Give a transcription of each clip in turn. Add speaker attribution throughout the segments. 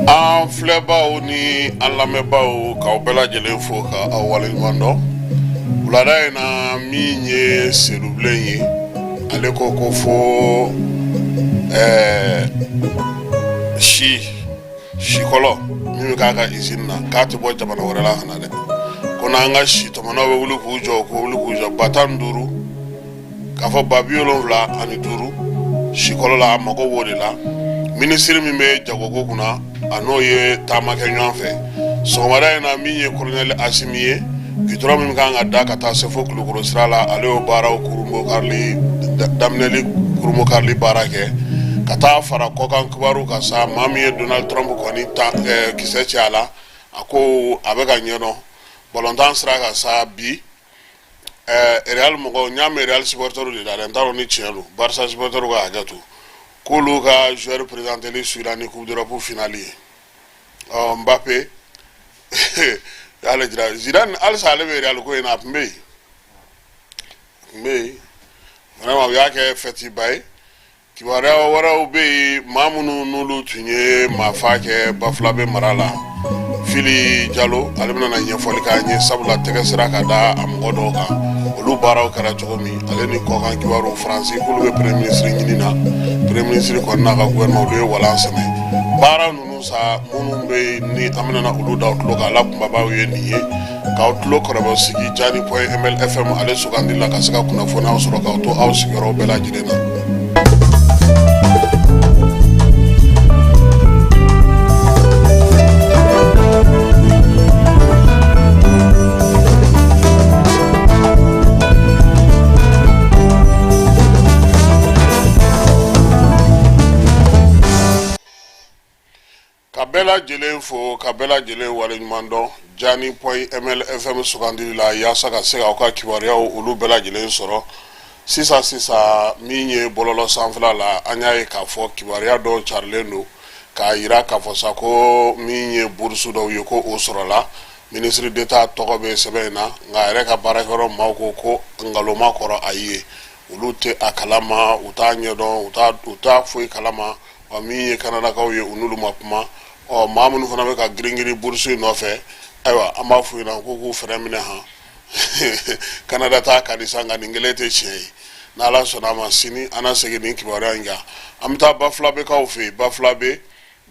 Speaker 1: An filɛbaw ni an lamɛnbaaw, k'aw bɛɛ lajɛlen fo ka aw waleɲuman dɔn. Wulada in na, min ye Sedubilen ye, ale ko ko fo si sikɔlɔ min bɛ k'a ka usine na, k'a tɛ bɔ jamana wɛrɛ la ka na dɛ, ko n'an ka si tɔmɔnaw bɛ wuli k'u jɔ, k'u wuli k'u jɔ 15,000, k'a fɔ 75,000 sikɔlɔ la, a mago b'o de la. Minisiri min bɛ jagoko kunna, a n'o ye taama kɛ ɲɔgɔn fɛ sɔgɔmada in na. Min ye kolonɛli Asimi ye, gitɔrɔn min kan ka da ka taa se fo Kulukoro sira la, ale y'o baaraw kurunbonkarili daminɛli, kurunbonkarili baara kɛ. Ka taa fara kɔkan kibaru kan sa, maa min ye Donald Trump kɔni ta kisɛ cɛ a la, a ko a bɛ ka ɲɛdɔn. Balontan sira kan sa, bi Real mɔgɔw, n y'a mɛn Real supporter de la dɛ, n t'a dɔn ni tiɲɛ don, Barça supporter ka hakɛ to, k'olu ka joueur présenteli suira ni Coupe d'Europe finale ye. Ɔ Mbappé y'ale jira Zidane, halisa ale bɛ Real ko in na, a tun bɛ yen, a tun bɛ yen vraiment, u y'a kɛ fête ba ye. Kibaruya wɛrɛw bɛ yen, maa minnu n'olu tun ye maafa kɛ Bafulabe mara la, Fili Jalo ale bɛna na ɲɛfɔli k'an ye, sabula tɛgɛ sera ka da a mɔgɔ dɔw kan, olu baaraw kɛra cogo min, ale ni kɔkan kibaru. Faransi k'olu bɛ premier ministre ɲini na, premier ministre kɔni n'a ka gouvernement, olu ye walan sɛmɛ. Baara ninnu sa, minnu bɛ yen ni an bɛna olu da tulo kan, ala kunbabaw ye nin ye, k'aw tulo kɔrɔbɔ sigi Jani point ml FM ale sugandi la ka se ka kunnafoniyaw sɔrɔ k'aw to aw sigiyɔrɔw bɛɛ lajɛlen na. Ka bɛɛ lajɛlen fo, ka bɛɛ lajɛlen waleɲuman dɔn Jani point ml FM sugandili la yaasa ka se k'aw ka kibaruyaw olu bɛɛ lajɛlen sɔrɔ sisan sisan. Min ye bɔlɔlɔ sanfɛla la, an y'a ye k'a fɔ kibaruya dɔw carilen don k'a yira k'a fɔ sa ko min ye burusu dɔw ye, ko o sɔrɔla ministre d'État tɔgɔ bɛ sɛbɛn in na, nka a yɛrɛ ka baarakɛyɔrɔ maaw ko ko nkalon kɔrɔ a ye, olu tɛ a kalama, u t'a ɲɛdɔn, u t'a foyi kalama. Wa min ye Kanadakaw ye, u n'olu ma kuma. Ɔ maa minnu fana bɛ ka girin-girin burusu in nɔfɛ, ayiwa, an b'a f'u ɲɛna ko k'u fɛrɛ minɛ han. Kanada ta ka di sa, nka nin kelen tɛ tiɲɛ ye. N'Ala sɔnna a ma, sini an na segin nin kibaruya in kan. An bɛ taa Bafulabekaw fɛ yen. Bafulabe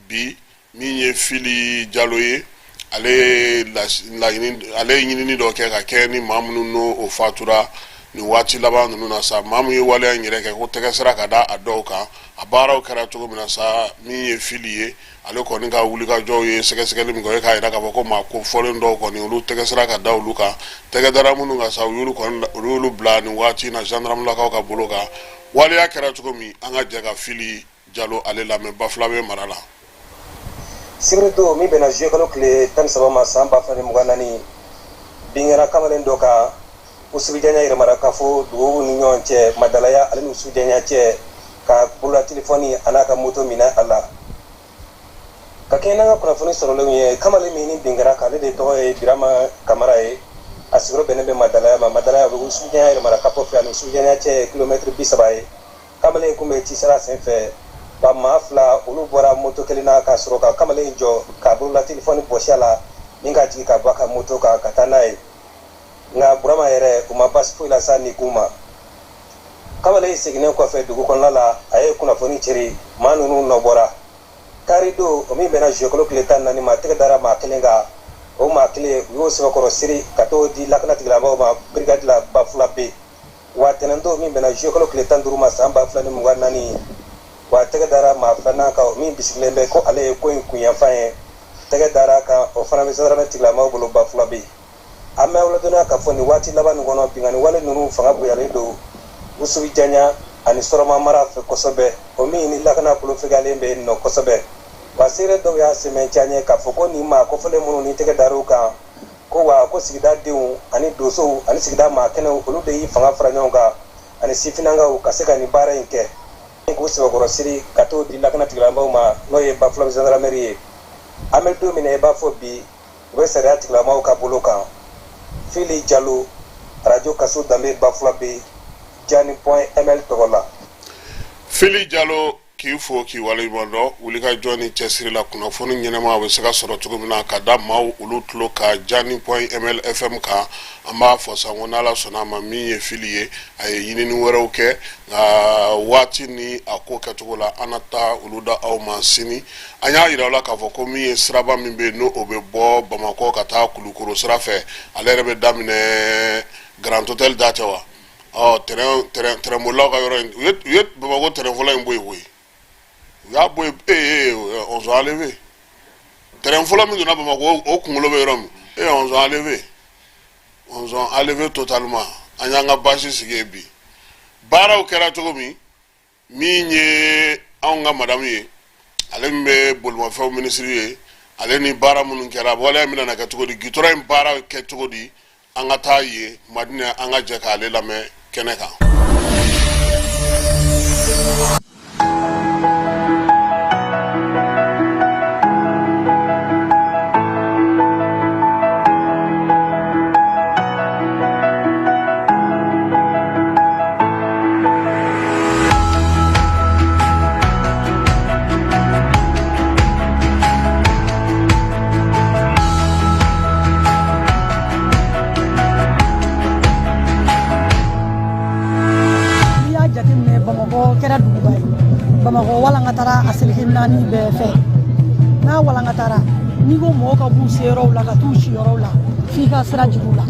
Speaker 1: bi, min ye Fili Jalo ye, ale ye laɲini, ale ye ɲinini dɔ kɛ ka kɛ ni maa minnu n'o o fatura nin waati laban ninnu na sa, maa min ye waleya in yɛrɛ kɛ, ko tɛgɛ sera ka da a dɔw kan, a baaraw kɛra cogo min na sa. Min ye Fili ye, ale kɔni ka wulikajɔw ye sɛgɛsɛgɛli min kɛ, o ye k'a jira k'a fɔ ko maa ko fɔlen dɔw kɔni, olu tɛgɛ sera ka da olu kan. Tɛgɛ dara minnu kan sa, u y'olu kɔni, olu y'olu bila nin waati in na gendarmelakaw ka bolo kan. Waleya kɛra cogo min, an ka jɛ ka Fili Jalo ale lamɛn Bafulabe mara la.
Speaker 2: Sibiri don min bɛnna zuye kalo tile 13 ma san 2024, bin kɛra kamalen dɔ kan Usubijanya Yɛrɛmara kafo duguw ni ɲɔgɔn cɛ, Madalaya ale ni Usubijanya cɛ, ka bolola telefɔni an'a ka moto minɛ a la. Ka kɛɲɛ n'an ka kunnafoni sɔrɔlenw ye, kamalen min ni bin kɛra k'ale de tɔgɔ ye Birama Kamara ye, a sigiyɔrɔ bɛnnen bɛ Madalaya ma. Madalaya bɛ Usubijanya Yɛrɛmara kafo fɛ, ani Usubijanya cɛ ye kilomɛtiri 30 ye. Kamalen in kun bɛ cisira senfɛ, wa maa fila olu bɔra moto kelen na ka sɔrɔ ka kamalen in jɔ k'a bolola telefɔni bɔsi a la ni ka jigin ka bɔ a ka moto kan ka taa n'a ye. Nka Burama yɛrɛ, u ma basi foyi lase a nikun ma. Kamalen in seginnen kɔfɛ dugu kɔnɔna la, a ye kunnafoni ceri, maa ninnu nɔ bɔra. Kari don, o min bɛnna zuye kalo tile 14 ma, tɛgɛ dara maa kelen kan. O maa kelen, u y'o sɛbɛkɔrɔ siri ka t'o di lakana tigilamɔgɔw ma brigade la Bafulabe. Wa tɛnɛndon min bɛnna zuye kalo tile 15 ma san 2024, wa tɛgɛ dara maa filanan kan, o min bisigilen bɛ ko ale ye ko in kunyanfan ye. Tɛgɛ dara kan, o fana bɛ zandaramɛ tigilamɔgɔw bolo Bafulabe. An bɛ aw ladɔnniya k'a fɔ nin waati laban nin kɔnɔ, binkanni wale ninnu fanga bonyalen don Usubijanya ani Sɔrɔma mara fɛ kosɛbɛ, o min ni lakana kolofɛgɛyalen bɛ yen nɔ kosɛbɛ. Wa seere dɔw y'a sɛmɛntiya an ye k'a fɔ ko nin maa kofɔlen minnu ni tɛgɛ dar'u kan, ko wa ko sigida denw ani donsow ani sigida maa kɛnɛw, olu de y'i fanga fara ɲɔgɔn kan ani sifinnakaw ka se ka nin baara in kɛ, k'u sɛbɛkɔrɔ siri ka t'o di lakana tigilamɔgɔw ma, n'o ye Bafulabe zandaramɛri ye. An bɛ don min na i b'a fɔ bi, u bɛ sariya tigilamɔgɔw ka bolo kan. Fili Jalo, Arajo Kaso Danbe Bafulabe, Jani point ml tɔgɔ la.
Speaker 1: Fili Jalo, k'i fo k'i waleɲuman dɔn wulikajɔ ni cɛsiri la. Kunnafoni ɲɛnama bɛ se ka sɔrɔ cogo min na ka da maaw olu tulo kan Jani point ml FM kan. An b'a fɔ sa ko n'Ala sɔnna a ma, min ye Fili ye, a ye ɲinini wɛrɛw kɛ, nka waati ni a ko kɛcogo la, an na taa olu da aw ma sini. An y'a yira aw la k'a fɔ ko min ye siraba min bɛ yen, n'o o bɛ bɔ Bamakɔ ka taa Kulukoro sira fɛ, ale yɛrɛ bɛ daminɛ Grand Hôtel da tɛ wa? Ɔ tɛrɛnbolilaw ka yɔrɔ in, u ye Bamakɔ tɛrɛn fɔlɔ in bɔ yen koyi. U y'a bɔ yen, ee on enlevé. Tɛrɛn fɔlɔ min donna Bamakɔ, o kunkolo bɛ yɔrɔ min, ee on enlevé, on enlevé totalement. An y'an ka basi sigi yen bi. Baaraw kɛra cogo min, min ye anw ka madamu ye, ale min bɛ bolimafɛnw minisiri ye, ale ni baara minnu kɛra, waleya min nana kɛ cogo di, gitɔrɔn in baara kɛ cogo di, an ka taa yen Madinɛ, an ka jɛ k'ale lamɛn kɛnɛ kan.
Speaker 3: N'i y'a jateminɛ, Bamakɔ kɛra duguba ye. Bamakɔ walankatara a seleke naani bɛɛ fɛ. N'a walankatara, n'i ko mɔgɔw ka b'u seyɔrɔw la ka t'u siyɔrɔw la, f'i ka sira jir'u la.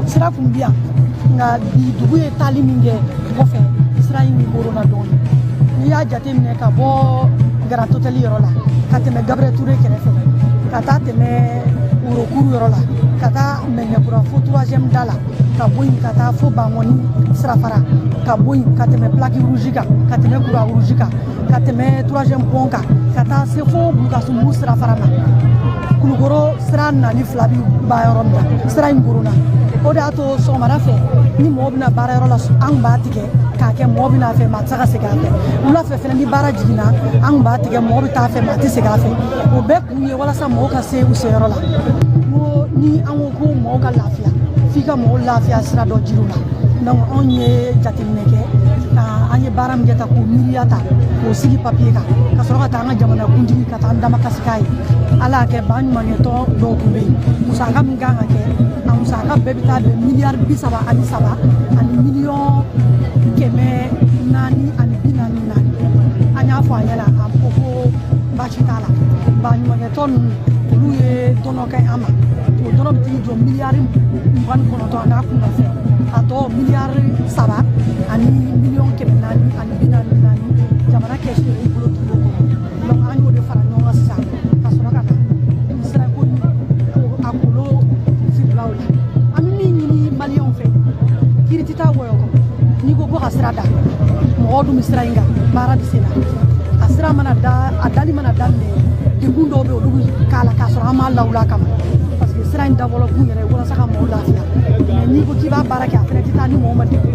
Speaker 3: Sira kun bi yan, nka bi dugu ye taali min kɛ kɔfɛ, sira in koronna dɔɔni. N'i y'a jateminɛ, ka bɔ Grand Hôtel yɔrɔ la ka tɛmɛ Gabriel Touré kɛrɛfɛ, ka taa tɛmɛ Worokuru yɔrɔ la, ka taa Mɛɲɛkura fo troisième da la, ka bɔ yen ka taa fo Bankɔni sirafara, ka bɔ yen ka tɛmɛ plaque rouge kan, ka tɛmɛ croix rouge kan, ka tɛmɛ troisième pont kan, ka taa se fo Bulukasunbugu sirafara ma, Kulukoro sira nali fila bi ban yɔrɔ min na, sira in koronna. O de y'a to sɔgɔmada fɛ, ni mɔgɔ bɛna baara yɔrɔ la, an kun b'a tigɛ k'a kɛ mɔgɔ bɛna fɛ, maa tɛ se ka segin a fɛ. Wula fɛ fɛnɛ, ni baara jiginna, an kun b'a tigɛ, mɔgɔ bɛ taa fɛ, maa tɛ segin a fɛ. O bɛɛ kun ye walasa mɔgɔw ka se u seyɔrɔ la. N ko ni an ko ko mɔgɔw ka lafiya, f'i ka mɔgɔw lafiya sira dɔ jir'u la. Donc anw ye jateminɛ kɛ ka an ye baara min kɛ ta k'o miiriya ta k'o sigi papiye kan, ka sɔrɔ ka taa an ka jamana kuntigi ka taa an damakasi k'a ye. Ala y'a kɛ, baɲumankɛtɔn dɔw tun bɛ yen. Musaka min kan ka kɛ, a musaka bɛɛ bɛ taa bɛn miliyari 33 ani miliyɔn 444. An y'a fɔ a ɲɛna, a ko ko baasi t'a la. Baɲumankɛtɔn ninnu, olu ye dɔnɔ kɛ an ma. O dɔnɔ bɛ t'i jɔ miliyari 29 a n'a kunnafɛn. A tɔ miliyari 3 ani miliyɔn 444, jamana kɛsu y'u bolo tugu o kɔnɔ. Donc an y'o de fara ɲɔgɔn kan sisan ka sɔrɔ ka na nin sirako in ko a kolo sirilaw la. An bɛ min ɲini Maliyɛnw fɛ, kiiri tɛ taa wɔyɔ kɔ. N'i ko ko ka sira da, mɔgɔw dun bɛ sira in kan, baara bɛ sen na. A sira mana da, a dali mana daminɛ, degun dɔw bɛ olu bɛ k'a la k'a sɔrɔ an m'a lawuli a kama, parce que sira in dabɔla kun yɛrɛ ye walasa ka mɔgɔw lafiya. Mais n'i ko k'i b'a baara kɛ, a fɛnɛ tɛ taa ni mɔgɔw ma degun.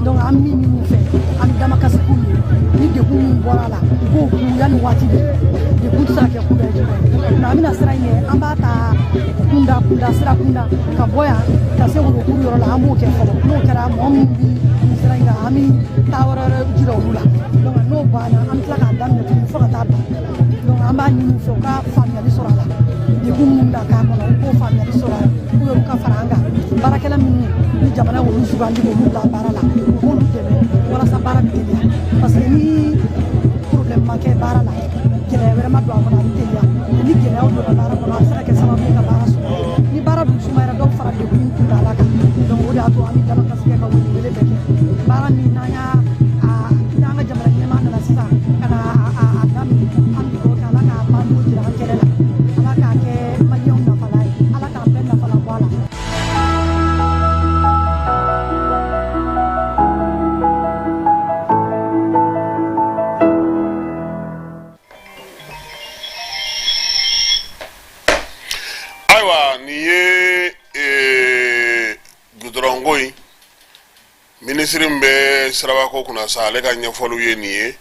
Speaker 3: Donc an bɛ min ɲini u fɛ, an bɛ damakasi k'u ye, ni degun min bɔra a la, u k'o ku yanni waati bɛ. Degun tɛ se ka kɛ kun bɛɛ jumɛn ye? Nka an bɛna sira in kɛ, an b'a ta kunda kunda, sira kunda, ka bɔ yan ka se Worokuru yɔrɔ la. An b'o kɛ fɔlɔ. N'o kɛra, mɔgɔ minnu bɛ nin sira in kan, an bɛ taa yɔrɔ wɛrɛ jira olu la. Donc n'o banna, an bɛ tila k'a daminɛ tuguni fo ka taa ban. Donc an b'a ɲini u fɛ, u ka faamuyali sɔrɔ a la. Degun minnu bɛna k'a kɔnɔ, u k'o faamuyali sɔrɔ a la. U yɛrɛ ka fara an kan, baarakɛla minnu ni jamana y'olu sugandi k'olu bila baara la, u k'olu dɛmɛ walasa baara bɛ teliya, parce que ni problème ma kɛ baara la, gɛlɛya wɛrɛ ma don a kɔnɔ, a bɛ teliya. Ni gɛlɛyaw donna baara kɔnɔ, a bɛ se ka kɛ sababu ye ka baara sumaya. Ni baara dun sumayara, dɔw fara degun kuntaala kan. Donc o de y'a to an bɛ damakasi kɛ ka welewele bɛɛ kɛ. Baara min n'an y'a a n'an ka jamana ɲɛmaa nana sisan ka na a daminɛ, an bɛ dugawu kɛ, Ala k'a ban don jira an kɛnɛ la, Ala k'a kɛ Maliyɛnw nafalan ye, Ala k'an bɛɛ nafalan bɔ a la.
Speaker 1: Ayiwa, nin ye gudɔrɔnko in minisiri min bɛ sirabako kunna sa, ale ka ɲɛfɔliw ye nin ye.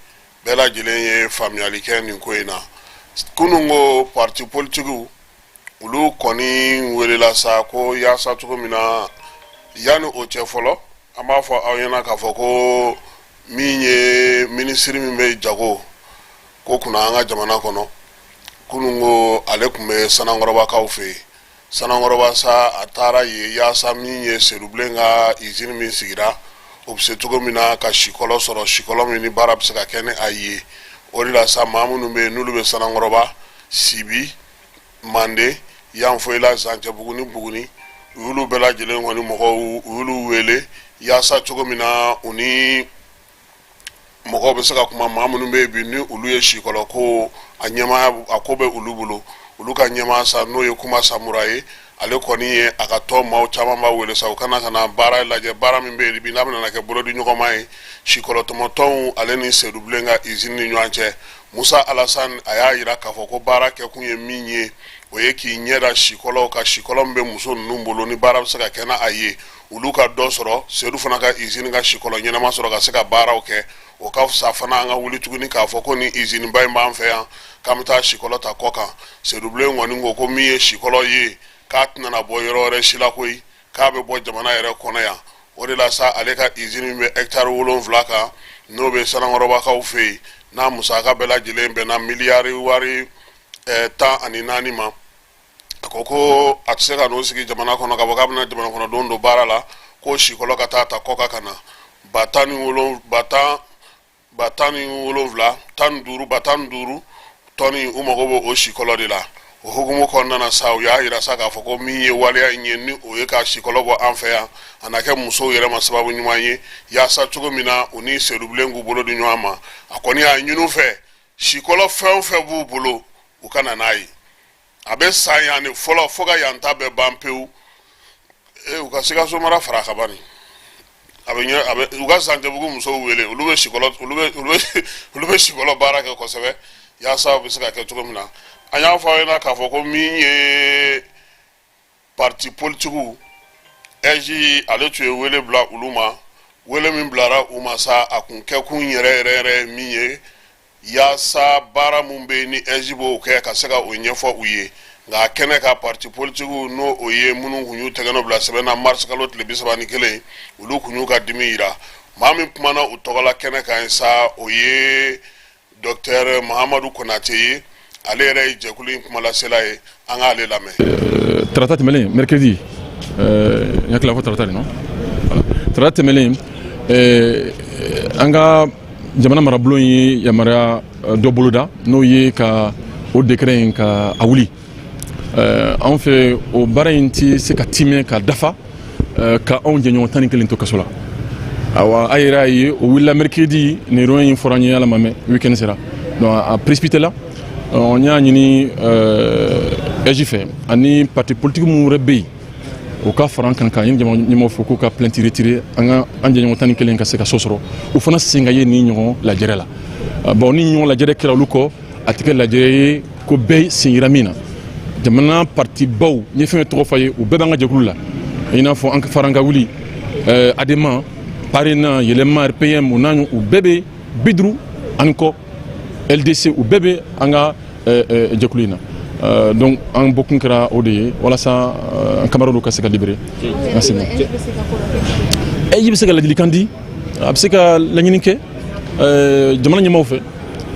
Speaker 1: Bɛɛ lajɛlen ye faamuyali kɛ nin ko in na. Kunun ko parti politikiw, olu kɔni welela sa ko yaasa cogo min na Yanni o cɛ fɔlɔ, an b'a fɔ aw ɲɛna k'a fɔ ko min ye minisiri min bɛ jago ko kunna an ka jamana kɔnɔ, kunun ko ale tun bɛ Sanankɔrɔbakaw fɛ yen. Sanankɔrɔba sa, a taara yen yaasa min ye Sedubilen ka izini min sigira, o bɛ se cogo min na ka sikɔlɔ sɔrɔ, sikɔlɔ min ni baara bɛ se ka kɛ ni a ye. O de la sa, maa minnu bɛ yen n'olu bɛ Sanankɔrɔba, Sibi, Manden, Yanfoyila, Zancɛbugu ni Buguni, u y'olu bɛɛ lajɛlen kɔni mɔgɔw, u y'olu wele yaasa cogo min na u ni mɔgɔw bɛ se ka kuma. Maa minnu bɛ yen bi ni olu ye sikɔlɔ ko a ɲɛmaaya, a ko bɛ olu bolo, olu ka ɲɛmaa sa, n'o ye Kuma Samura ye, ale kɔni ye a ka tɔn maaw caman b'a wele sa, u kana ka na baara lajɛ, baara min bɛ yen bi n'a bɛna kɛ bolodi ɲɔgɔnma ye sikɔlɔtɔmɔtɔnw ale ni Sedubilen ka izini ni ɲɔgɔn cɛ. Musa Alasan, a y'a jira k'a fɔ ko baara kɛkun ye min ye, o ye k'i ɲɛ da sikɔlɔw kan, sikɔlɔ min bɛ muso ninnu bolo ni baara bɛ se ka kɛ n'a ye, olu ka dɔ sɔrɔ, Sedu fana ka izini ka sikɔlɔ ɲɛnama sɔrɔ ka se ka baaraw kɛ. O ka fisa fana an ka wuli tuguni k'a fɔ ko ni iziniba in b'an fɛ yan, k'an bɛ taa sikɔlɔ ta kɔ kan. Sedubilen kɔni ko ko min ye sikɔlɔ ye, k'a tɛna bɔ yɔrɔ wɛrɛ si la koyi, k'a bɛ bɔ jamana yɛrɛ kɔnɔ yan. O de la sa, ale ka izini min bɛ hɛkitari 7 kan, n'o bɛ Sanankɔrɔbakaw fɛ yen, n'a musaka bɛɛ lajɛlen bɛnna miliyari wari 14 ma, a ko ko a tɛ se ka n'o sigi jamana kɔnɔ k'a fɔ k'a bɛna jamana kɔnɔdenw don baara la, ko sikɔlɔ ka taa ta kɔ kan ka na. Ba tan ni wolon ba tan ba tan ni wolonwula tan ni duuru ba 15 tɔni, u mago bɛ o sikɔlɔ de la. O hukumu kɔnɔna na sa, u y'a yira sa k'a fɔ ko min ye waleya in ye, ni o ye ka sikɔlɔ bɔ an fɛ yan, a na kɛ musow yɛrɛ ma sababu ɲuman ye yaasa cogo min na u ni Sedubilen k'u bolo di ɲɔgɔn ma. A kɔni y'a ɲini u fɛ, sikɔlɔ fɛn o fɛn b'u bolo, u ka na n'a ye. A bɛ san yan de fɔlɔ fo ka yan ta bɛɛ ban pewu. U ka Sikaso mara fara ka ban a bɛ ɲɛ, a bɛ u ka Zancɛbugu musow wele, olu bɛ sikɔlɔ olu bɛ olu bɛ olu bɛ sikɔlɔ baara kɛ kosɛbɛ yaasa u bɛ se ka kɛ cogo min na. An y'a fɔ aw ɲɛna k'a fɔ ko min ye parti politigiw, AIGE, ale tun ye wele bila olu ma. Wele min bilara u ma sa, a kun kɛkun yɛrɛ yɛrɛ yɛrɛ ye min ye, yaasa baara mun bɛ yen ni AIGE b'o kɛ, ka se ka o ɲɛfɔ u ye. Nka kɛnɛ ka parti politigiw, n'o o ye minnu kun y'u tɛgɛnɔ bila sɛbɛn na mars kalo tile 31, olu kun y'u ka dimi yira. Maa min kumana u tɔgɔ la kɛnɛ kan sa, o ye docteur Mahamadu Konate ye. Ale yɛrɛ ye jɛkulu in kumalasela ye. An k'ale lamɛn.
Speaker 4: Tarata tɛmɛnen, mercredi, n hakili la fɔ tarata de, non, voilà, tarata tɛmɛnen, an ka jamana marabulon ye yamaruya dɔ boloda, n'o ye ka o décret in ka a wuli. Anw fɛ, o baara in tɛ se ka timɛ ka dafa ka anw jɛɲɔgɔn 11 to kaso la. Awa, a yɛrɛ y'a ye, o wulila mercredi. Nin réunion in fɔra an ye, ala ma mɛn, week-end sera, donc a précipité la. N y'a ɲini AIGE fɛ ani parti politique minnu wɛrɛ bɛ yen, o ka fara an kan ka ɲini jamana ɲɛmɔgɔ fɛ k'u ka plainte retirer, an ka an jɛɲɔgɔn 11 ka se ka so sɔrɔ, u fana sen ka ye nin ɲɔgɔn lajɛrɛ la. Bon, ni ɲɔgɔn lajɛrɛ kɛra olu kɔ, a tɛ kɛ lajɛrɛ ye ko bɛɛ sen yira min na. Jamana parti baw, n ye fɛn tɔgɔ fɔ ye, u bɛɛ b'an ka jɛkulu la, i n'a fɔ an fara an ka wuli, ADEMA, PARENA, Yɛlɛma, RPM, o n'a u bɛɛ bɛ 50 ani kɔ, LDC, u bɛɛ bɛ an ka jɛkulu in na. Donc an bɔkun kɛra o de ye, walasa an camarades ka se ka libérer. Merci. AIGE bɛ se ka ladilikan di, a bɛ se ka laɲini kɛ jamana ɲɛmaaw fɛ,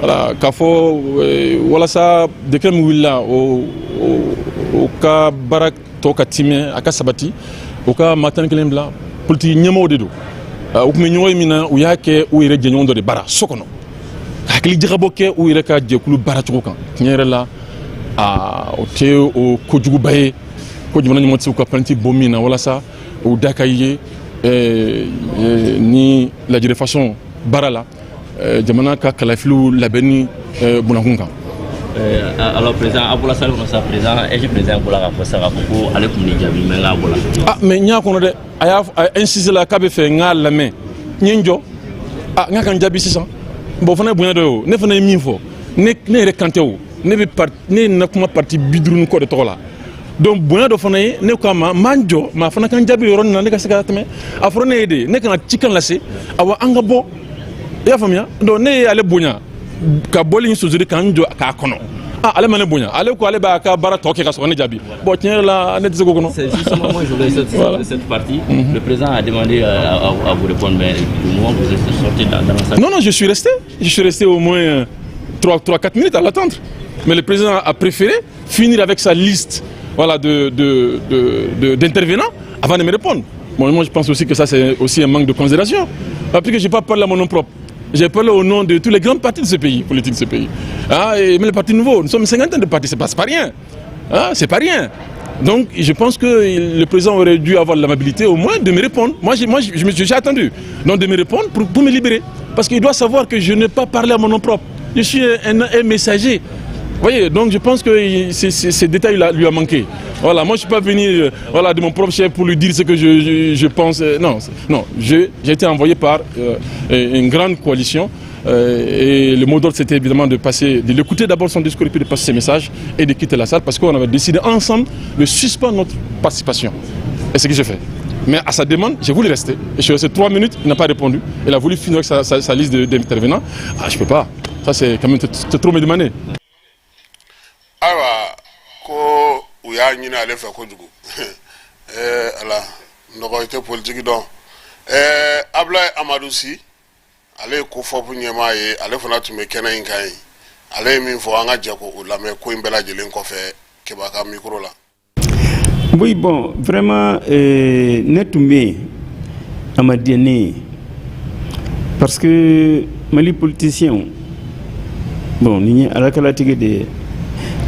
Speaker 4: voilà, k'a fɔ walasa décret min wulila, o ka baara tɔ ka timɛ, a ka sabati, o ka maa 11 bila. Politiki ɲɛmaaw de don, u tun bɛ ɲɔgɔn ye min na, u y'a kɛ u yɛrɛ jɛɲɔgɔn dɔ de bara so kɔnɔ, ka hakili jagabɔ kɛ u yɛrɛ ka jɛkulu baara cogo kan. Tiɲɛ yɛrɛ la, o tɛ o kojuguba ye ko jamana ɲɛmɔgɔ tɛ se k'u ka plainte bɔ min na, walasa o da ka ye ni lajɛrɛ façon baara la, jamana ka kalafiliw labɛnni bunakun kan.
Speaker 5: Alors président, a bɔra salle kɔnɔ sa, président, AIGE président bɔra k'a fɔ sa k'a fɔ ko ale tun bɛ jaabi mais k'a bɔra.
Speaker 4: Ah, mais n y'a kɔnɔ dɛ, a y'a insisté la k'a bɛ fɛ n k'a lamɛn. N ye n jɔ, ah, n k'a ka n jaabi sisan. Bon, o fana ye bonya dɔ ye. O ne fana ye min fɔ, ne yɛrɛ kan tɛ o, ne bɛ parti, ne na kuma parti 50 ni kɔ de tɔgɔ la. Donc bonya dɔ fana ye ne ko a ma, n b'an jɔ maa fana kan jaabi yɔrɔnin na, ne ka se ka tɛmɛ. A fɔra ne ye de ne kana cikan lase, awa, an ka bɔ, i y'a faamuya. Donc ne ye ale bonya ka bɔli in sosori k'an jɔ k'a kɔnɔ. Ah, ale ma ne bonya, ale ko ale b'a ka baara tɔ kɛ ka sɔrɔ ne jaabi. Bon, tiɲɛ yɛrɛ la, ne tɛ se k'o kɔnɔ.
Speaker 5: C'est justement, moi je voulais cette partie. Le président a demandé à vous répondre, mais du moment où vous êtes sorti dans la salle.
Speaker 4: Non, non, je suis resté. Je suis resté au moins 3, 3 4 minutes à l'attendre. Mais le président a préféré finir avec sa liste, voilà, d'intervenants avant de me répondre. Bon, moi je pense aussi que ça, c'est aussi un manque de considération. Parce que je n'ai pas parlé à mon nom propre. J'ai parlé au nom de tous les grands partis de ce pays, politiques de ce pays. Ah, et même les partis nouveaux. Nous sommes une cinquantaine de partis, c'est pas rien. Ah, c'est pas rien. Donc je pense que le président aurait dû avoir l'amabilité au moins de me répondre. Moi, je me suis attendu. Donc de me répondre pour me libérer. Parce qu'il doit savoir que je n'ai pas parlé à mon nom propre. Je suis un messager. Vous voyez, donc je pense que ces détails-là lui a manqué. Voilà, moi je ne suis pas venu voilà, de mon propre chef pour lui dire ce que je pense. Non, non, j'ai été envoyé par une grande coalition. Et le mot d'ordre, c'était évidemment de passer, de l'écouter d'abord son discours et puis de passer ses messages et de quitter la salle parce qu'on avait décidé ensemble de suspendre notre participation. Et c'est ce que j'ai fait. Mais à sa demande, j'ai voulu rester. Et je suis resté 3 minutes, il n'a pas répondu. Il a voulu finir avec sa liste d'intervenants. Ah, je ne peux pas. Ça, c'est quand même trop me demander.
Speaker 1: Ayiwa, ko u y'a ɲini ale fɛ kojugu. Ala nɔgɔ, i tɛ politiki dɔn. Abulaye Amadu Si, ale ye COFOP ɲɛmaa ye, ale fana tun bɛ kɛnɛ in kan yen. Ale ye min fɔ, an ka jɛ ko o lamɛn ko in bɛɛ lajɛlen kɔfɛ Keba ka micro la.
Speaker 6: Oui, bon, vraiment, ne tun bɛ yen, a ma diya ne ye parce que Mali politicien, bon, nin ye Ala kalatigɛ de ye.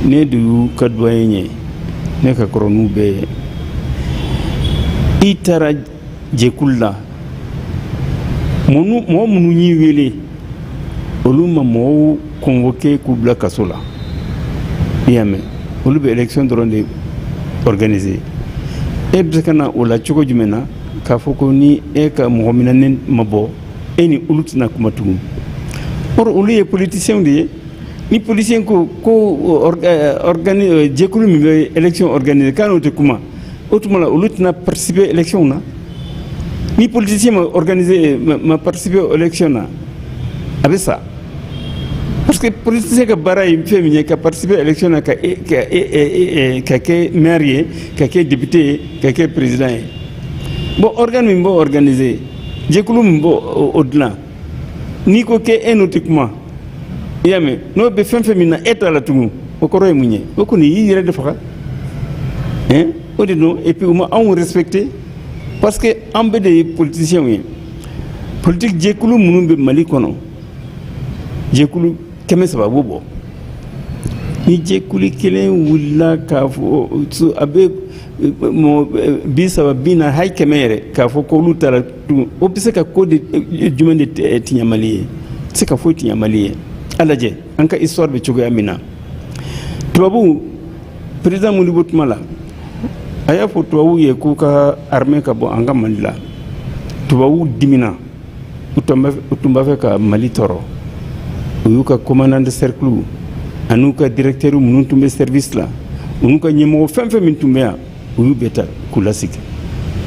Speaker 6: Ne de y'u ka doyen ye, ne ka kɔrɔ n'u bɛɛ ye. I taara jɛkulu la, mɔgɔ minnu y'i wele, olu ma mɔgɔw convoqué k'u bila kaso la. I y'a mɛn, olu bɛ élection dɔrɔn de organiser. E bɛ se ka na o la cogo jumɛn na k'a fɔ ko ni e ka mɔgɔ minɛnen ma bɔ, e ni olu tɛna kuma tugun? Or olu ye politiciens de ye. Ni politicien ko ko organi jɛkulu min bɛ élection organiser k'a n'o tɛ kuma, o tuma la olu tɛna participer élection na. Ni politicien ma organiser, ma participer élection na, a bɛ sa, parce que politicien ka baara ye fɛn min ye, ka participer élection na, ka kɛ maire ye, ka kɛ député ye, ka kɛ président ye. Bon, organe min b'o organiser, jɛkulu min b'o o dilan, n'i ko k'e e n'o tɛ kuma, i y'a mɛn, n'o bɛ fɛn fɛn min na, e t'a la tugun, o kɔrɔ ye mun ye? O kɔni y'i yɛrɛ de faga, hein. O de don. Et puis u ma anw respecter parce que an bɛɛ de ye politiciens ye. Politique jɛkulu minnu bɛ Mali kɔnɔ, jɛkulu 300 b'o bɔ. Ni jɛkulu kelen wulila k'a fɔ a bɛ mɔgɔ 30, 40, hali 100 yɛrɛ, k'a fɔ k'olu taara tugun, o bɛ se ka ko de jumɛn de tiɲɛ Mali ye? Tɛ se ka foyi tiɲɛ Mali ye. A lajɛ an ka histoire bɛ cogoya min na. Tubabuw, président Modibo tuma la, a y'a fɔ tubabuw ye k'u ka armée ka bɔ an ka Mali la. Tubabuw dimina, u tun b'a fɛ ka Mali tɔɔrɔ. U y'u ka commandant de cercle an'u ka directeur minnu tun bɛ service la, u n'u ka ɲɛmɔgɔ fɛn fɛn min tun bɛ yan, u y'u bɛɛ ta k'u lasigi.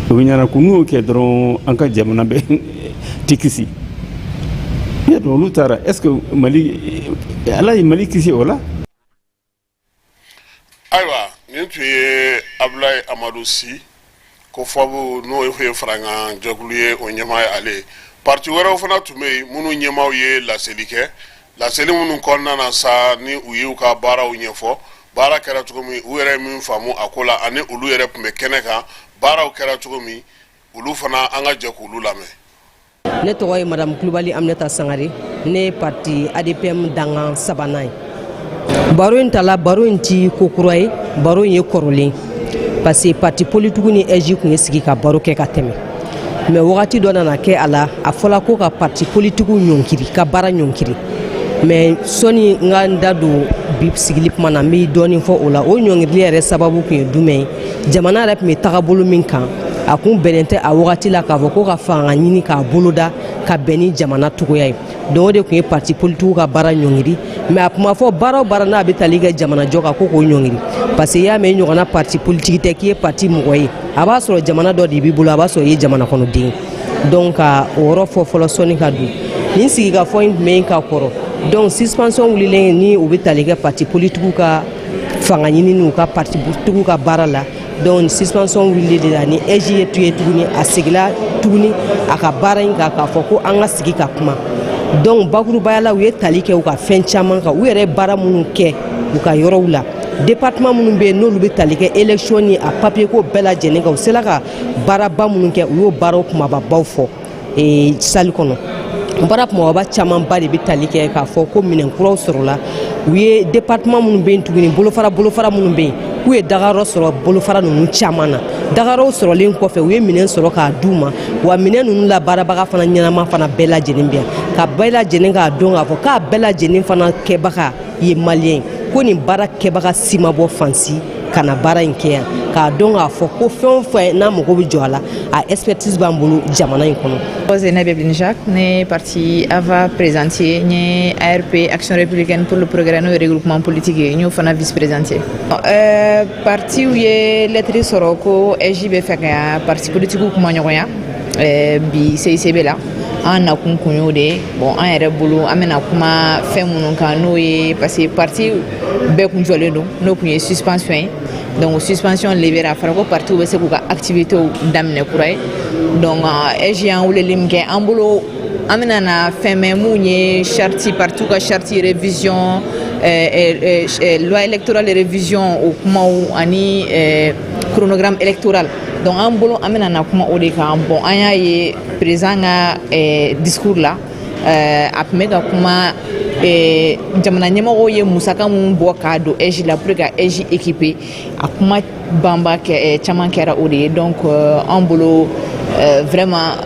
Speaker 6: O bɛ ɲɛna ko n'u y'o kɛ dɔrɔn, an ka jamana bɛ tɛ kisi. I y'a dɔn, olu taara. Est ce que Mali, Ala ye Mali kisi o la?
Speaker 1: Ayiwa, nin tun ye Abulaye Amadu Si, COFOP, n'o ye farankan jɛkulu ye, o ɲɛmaa ye. Ale parti wɛrɛw fana tun bɛ yen minnu ɲɛmaaw ye laseli kɛ, laseli minnu kɔnɔna na sa, ni u y'u ka baaraw ɲɛfɔ, baara kɛra cogo min, u yɛrɛ ye min faamu a ko la, ani olu yɛrɛ tun bɛ kɛnɛ kan, baaraw kɛra cogo min, olu fana, an ka jɛ k'olu lamɛn.
Speaker 7: Ne tɔgɔ ye Madame Kulubali Aminata Sangare. Ne ye parti ADPM dangan sabanan ye. Baro in tala, baro in ti ko kura ye, baro in ye kɔrɔlen, parce que parti politique ni AIGE tun ye sigi ka baro kɛ ka tɛmɛ. Mais wagati dɔ nana kɛ a la, a fɔla ko ka parti politique ɲɔnkiri, ka baara ɲɔnkiri. Mais sɔni n ka n da don bi sigili kuma na, n bɛ dɔɔnin fɔ o la. O ɲɔngirili yɛrɛ sababu tun ye jumɛn ye? Jamana yɛrɛ tun bɛ tagabolo min kan, a kun bɛnnen tɛ a wagati la k'a fɔ ko ka fanga ɲini k'a boloda ka bɛn ni jamana cogoya ye. Donc o de tun ye parti politique ka baara ɲɔngiri. Mais a kuma fɔ, baara o baara n'a bɛ tali kɛ jamanajɔ kan, ko k'o ɲɔngiri, parce que i y'a mɛn, i ɲɔgɔnna parti politique tɛ k'i ye parti mɔgɔ ye, a b'a sɔrɔ jamana dɔ de b'i bolo, a b'a sɔrɔ i ye jamana kɔnɔden. Donc ka o yɔrɔ fɔ fɔlɔ sɔnni ka don nin sigikafɔ in tun bɛ yen ka kɔrɔ. Donc suspension wulilen, ni u bɛ tali kɛ parti politigiw ka fanga ɲini n'u ka parti politigiw ka baara la. Donc suspension wulilen de la ni AIGE ye tu ye tuguni, a segila tuguni a ka baara in kan k'a fɔ ko an ka sigi ka kuma. Donc bakurubaya la, u ye tali kɛ u ka fɛn caman kan, u yɛrɛ ye baara minnu kɛ u ka yɔrɔw la, département minnu bɛ yen n'olu bɛ tali kɛ élection ni a papier ko bɛɛ lajɛlen kan. U sela ka baaraba minnu kɛ, u y'o baaraw kumababaw fɔ salle kɔnɔ. Baara kumaba camanba de bɛ tali kɛ k'a fɔ ko minɛn kuraw sɔrɔla u ye, département minnu bɛ yen tuguni, bolofara bolofara minnu bɛ yen, k'u ye dagayɔrɔ sɔrɔ bolofara ninnu caman na. Dagayɔrɔw sɔrɔlen kɔfɛ, u ye minɛn sɔrɔ k'a d'u ma. Wa minɛn ninnu la baarabaga fana ɲɛnama fana bɛɛ lajɛlen bɛ yan, ka bɛɛ lajɛlen k'a dɔn k'a fɔ k'a bɛɛ lajɛlen fana kɛbaga ye maliyɛn, ko nin baara kɛbaga si ma bɔ fansi ka na baara in kɛ yan, k'a dɔn k'a fɔ ko fɛn o fɛn n'a mago bɛ jɔ a la, a expertise b'an bolo jamana in kɔnɔ.
Speaker 8: Zeynab Evelyne Jacques, ne parti AVA présidente ye, n ye ARP, Action républicaine pour le progrès, n'o ye regroupement politique ye, n y'o fana vice présidente ye. Partiw ye lettre sɔrɔ ko AIGE bɛ fɛ ka parti politique kuma ɲɔgɔnya bi CICB la. An nakun kun y'o de ye. Bon, an yɛrɛ bolo, an bɛna kuma fɛn minnu kan, n'o ye parce que parti bɛɛ kun jɔlen don, n'o kun ye suspension ye. Donc suspension levera, a fɔra ko partiw bɛ se k'u ka activités daminɛ kura ye. Donc AIGE y'an weleli min kɛ, an bolo an bɛna na fɛn mɛn mun ye charte, partiw ka charte révision, loi électorale révision, o kumaw ani chronogramme électoral. Donc an bolo, an bɛna na kuma o de kan. Bon, an y'a ye président ka discours la, a tun bɛ ka kuma jamana ɲɛmɔgɔw ye musaka mun bɔ k'a don AIGE la pour que ka AIGE équiper. A kuma banba kɛ caman kɛra o de ye. Donc an bolo, vraiment,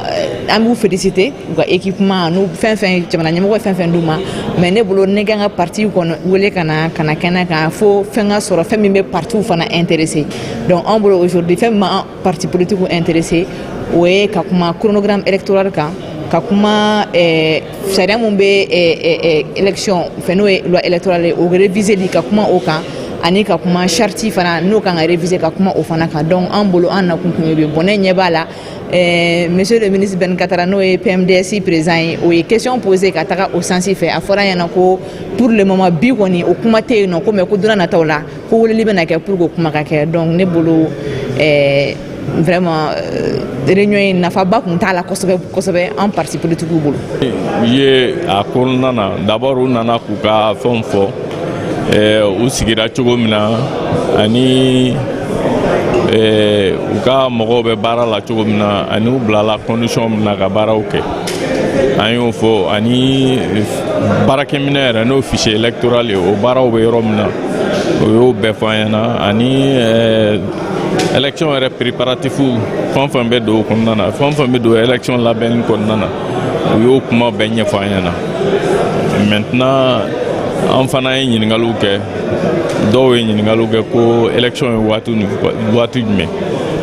Speaker 8: an b'u féliciter u ka équipement n'u fɛn fɛn, jamana ɲɛmɔgɔ ye fɛn fɛn d'u ma. Mais ne bolo, ne kan ka parti kɔnɔ wele ka na ka na kɛnɛ kan fo fɛn ka sɔrɔ, fɛn min bɛ partiw fana intéressé. Donc an bolo, aujourd'hui, fɛn min b'an parti politique intéressé, o ye ka kuma chronogramme électoral kan, ka kuma sariya mun bɛ élection fɛ, n'o ye loi électorale ye, o réviser, ka kuma o kan, ani ka kuma charte fana, n'o kan ka réviser, ka kuma o fana kan. Donc an bolo, an nakun kun ye bi. Bon, ne ɲɛ b'a la, monsieur le ministre Ben Katara, n'o ye PMDS président ye, o ye question posée ka taga o sens fɛ. A fɔra ɲɛna ko pour le moment, bi kɔni, o kuma tɛ yen nɔ ko, mais ko don nataw la, ko weleli bɛna kɛ pour que o kuma ka kɛ. Donc ne bolo, vraiment, réunion in nafaba kun t'a la kosɛbɛ kosɛbɛ an parti politique bolo.
Speaker 9: U ye a kɔnɔna na, d'abord u nana k'u ka fɛnw fɔ, u sigira cogo min na ani u ka mɔgɔw bɛ baara la cogo min na, ani u bilala condition min na ka baaraw kɛ, an y'o fɔ, ani baarakɛminɛ yɛrɛ, n'o fichier électoral ye, o baaraw bɛ yɔrɔ min na, o y'o bɛɛ fɔ an ɲɛna, ani élection yɛrɛ préparatif, fɛn o fɛn bɛ don o kɔnɔna na, fɛn o fɛn bɛ don élection labɛnni kɔnɔna na, u y'o kuma bɛɛ ɲɛfɔ an ɲɛna. Maintenant, an fana ye ɲininkaliw kɛ. Dɔw ye ɲininkaliw kɛ ko élection ye waati ni waati jumɛn.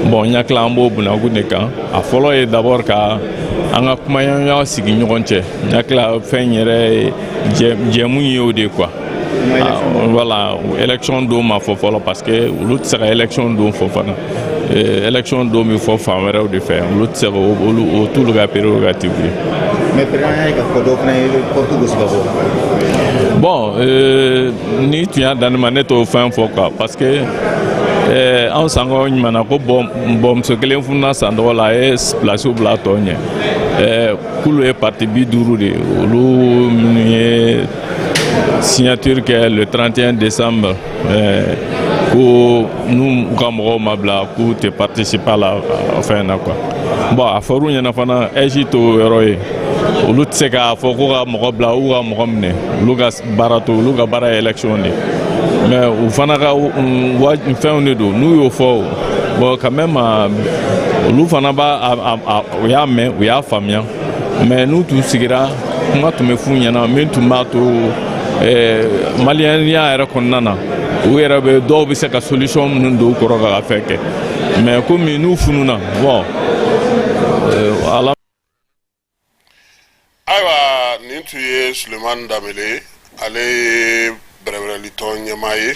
Speaker 9: Bon, n hakili an b'o bunakun de kan. A fɔlɔ ye d'abord ka an ka kumaɲɔgɔnya sigi ɲɔgɔn cɛ. N hakili fɛn yɛrɛ jɛmu ye o de ye quoi. Voilà, élection don ma fɔ fɔlɔ, parce que olu tɛ se ka élection don fɔ fana. Élection don bɛ fɔ fan wɛrɛw de fɛ, olu tɛ se ka olu, o t'olu ka prérogative ye.
Speaker 10: Mais président y'a ye k'a fɔ dɔw fana ye porte gosi ka bɔ.
Speaker 9: Bon, ni tun y'a dan ne ma, ne t'o fɛn fɔ quoi, parce que anw sankɔ ɲuman ko bɔn, muso kelen fununa san dɔgɔ la, a ye place bila tɔ ɲɛ. K'olu ye parti 50 de ye, olu minnu ye signature kɛ le 31 décembre, ko n'u ka mɔgɔw ma bila, k'u tɛ participer la fɛn na quoi. Bon, a fɔr'u ɲɛna fana, AIGE t'o yɔrɔ ye, olu tɛ se k'a fɔ ko ka mɔgɔ bila u ka mɔgɔ minɛ. Olu ka baara to, olu ka baara ye élection de, mais u fana ka fɛnw de don. N'u y'o fɔ, bon, quand même, olu fana b'a u y'a mɛn, u y'a faamuya. Mais n'u tun sigira, kuma tun bɛ f'u ɲɛna min tun b'a to maliyɛnya yɛrɛ kɔnɔna na, u yɛrɛ bɛ dɔw bɛ se ka solution minnu don u kɔrɔ ka fɛn kɛ. Mais komi n'u fununa, bon, ala.
Speaker 1: Ayiwa, nin tun ye Sulemani Danbele, ale ye bɛrɛbɛrɛlitɔn ɲɛmaa ye.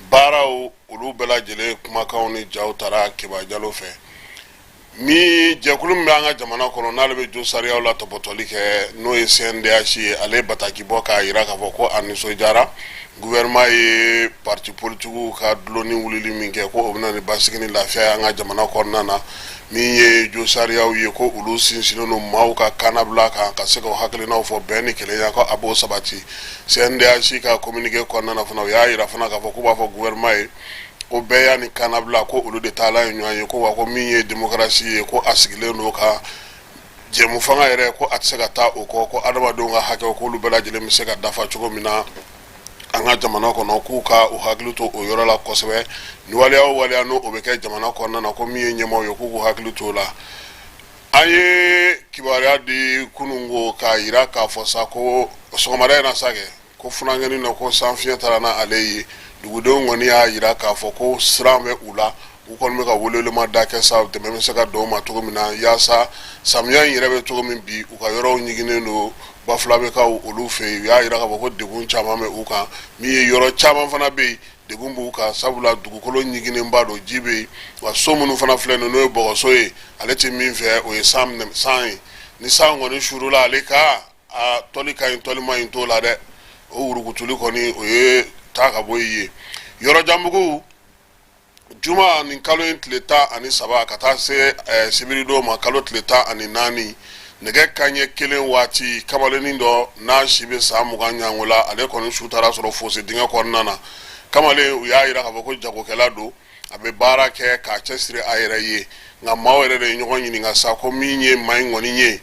Speaker 1: Baaraw olu bɛɛ lajɛlen kumakanw ni jaw taara Keba Jalo fɛ. Min jɛkulu min bɛ an ka jamana kɔnɔ, n'ale bɛ jo sariyaw la tɔpɔtɔli kɛ, n'o ye CNDH ye, ale ye bataki bɔ k'a jira k'a fɔ ko a nisɔndiyara gouvernement ye parti politigiw ka dulonni wulili min kɛ, ko o bɛna ni basigi ni lafiya ye an ka jamana kɔnɔna na. Min ye jo sariyaw ye, ko olu sinsinnen don maaw ka kannabila kan, ka se ka hakilinaw fɔ bɛn ni kelenya, ko a b'o sabati. CNDH ka communiqué kɔnɔna na fana, u y'a jira fana k'a fɔ k'u b'a fɔ gouvernement ye ko bɛɛ y'a ni kannabila, ko olu de taalan ye ɲɔgɔn ye, ko wa ko min ye démocratie ye, ko a sigilen don ka jɛmu fanga yɛrɛ, ko a tɛ se ka taa o kɔ, ko adamadenw ka hakɛw, k'olu bɛɛ lajɛlen bɛ se ka dafa cogo min na an ka jamana kɔnɔ, k'u ka u hakili to o yɔrɔ la kosɛbɛ. Ni waleya o waleya n'o o bɛ kɛ jamana kɔnɔna na, ko min ye ɲɛmaaw ye, k'u k'u hakili to o la. An ye kibaruya di kunun ko k'a jira k'a fɔ sa ko sɔgɔmada in na sa kɛ ko funankɛnin dɔ, ko sanfiɲɛ taara na ale ye. Dugudenw kɔni y'a jira k'a fɔ ko siran bɛ u la. U kɔni bɛ ka welewelemada kɛ sa, dɛmɛ bɛ se ka don u ma cogo min na, yaasa samiya in yɛrɛ bɛ cogo min bi, u ka yɔrɔw ɲiginnen don Bafulabɛkaw olu fɛ yen. U y'a jira k'a fɔ ko degun caman bɛ u kan. Min ye yɔrɔ caman fana bɛ yen, degun b'u kan, sabula dugukolo ɲiginnenba don, ji bɛ yen, wa so minnu fana filɛ nin, n'o ye bɔgɔso ye, ale tɛ min fɛ, o ye san ye. Ni san kɔni suurula ale kan, a tɔli ka ɲi, tɔli man ɲi t'o la dɛ, o wurukutuli kɔni, o ye taa ka bɔ ye. Yɔrɔjanbugu, juma nin kalo in tile 13 ka taa se sibiridon ma, kalo tile 14, nɛgɛ kanɲɛ 1 waati, kamalennin dɔ n'a si bɛ san 20 ɲango la, ale kɔni su taara sɔrɔ fosse dingɛ kɔnɔna na. Kamalen, u y'a jira k'a fɔ ko jagokɛla don, a bɛ baara kɛ k'a cɛsiri a yɛrɛ ye. Nka maaw yɛrɛ de ye ɲɔgɔn ɲininka sa ko min ye maa in kɔni ye,